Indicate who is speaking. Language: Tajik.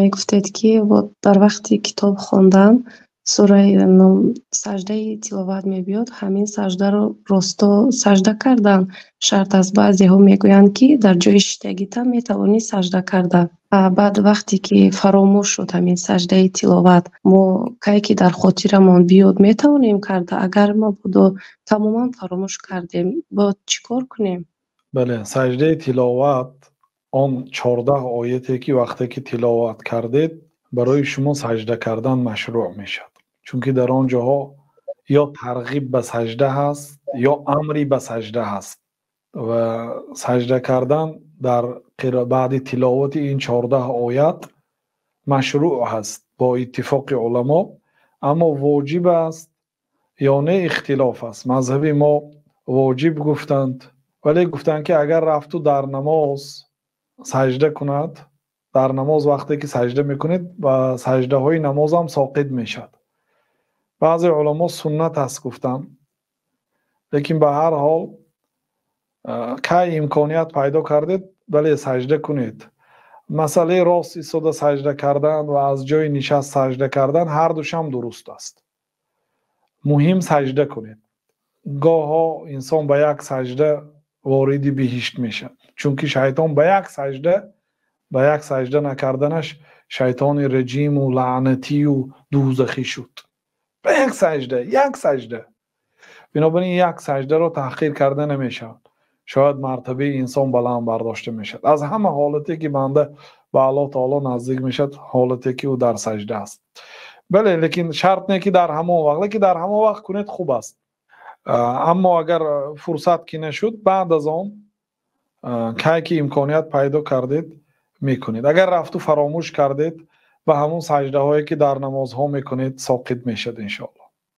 Speaker 1: Мегуфтед, ки вот дар вақти китоб хондан сураи саждаи тиловат мебиёд, ҳамин саждаро росто сажда кардан шарт аст. Баъзеҳо мегӯянд, ки дар ҷои шиштагита метавонӣ сажда кардан. Баъд вақте ки фаромӯш шуд ҳамин саждаи тиловат, мо кай ки дар хотирамон биёд, метавонем карда? Агар мабодо тамоман фаромӯш кардем, бояд чӣ кор кунем?
Speaker 2: Бале, саждаи тиловат он 14 ояте, ки вақте ки тиловат кардед, барои шумо сажда кардан машрӯъ мешавад, чунки дар он ҷоҳо ё тарғиб ба сажда ҳаст, ё амри ба сажда ҳаст. Ва сажда кардан дар баъди тиловати ин 14 оят машрӯъ ҳаст бо иттифоқи уламо, аммо воҷиб аст ё не, ихтилоф аст. Мазҳаби мо воҷиб гуфтанд, вале гуфтанд, ки агар рафту дар намоз сажда кунад, дар намоз вақте ки сажда мекунед, ба саждаҳои намозам соқит мешавад. Баъзе уламо суннат аст гуфтанд, лекин ба ҳар ҳол, кай имконият пайдо кардед, бале, сажда кунед. Масъалаи рост истода сажда кардан ва аз ҷои нишаст сажда кардан, ҳар душам дуруст аст. Муҳим сажда кунед. Гоҳҳо инсон ба як сажда вориди биҳишт мешавад, чунки шайтон ба як сажда накарданаш шайтони раҷиму лаънатию дӯзахӣ шуд. Ба як сажда, як сажда. Бинобар ин як саждаро таҳқир карда намешавад, шояд мартабаи инсон баланд бардошта мешавад. Аз ҳама ҳолате ки банда ба Аллоҳ таоло наздик мешавад, ҳолате ки ӯ дар сажда аст. Бале, лекин шарт не, ки дар ҳамон вақт, лекин дар ҳамон вақт кунед, хуб аст. Аммо агар фурсат ки нашуд, баъд аз он кай ки имконият пайдо кардед, мекунед. Агар рафту фаромӯш кардед, ба ҳамон саждаҳое, ки дар намозҳо мекунед, соқит мешавад, иншоалло.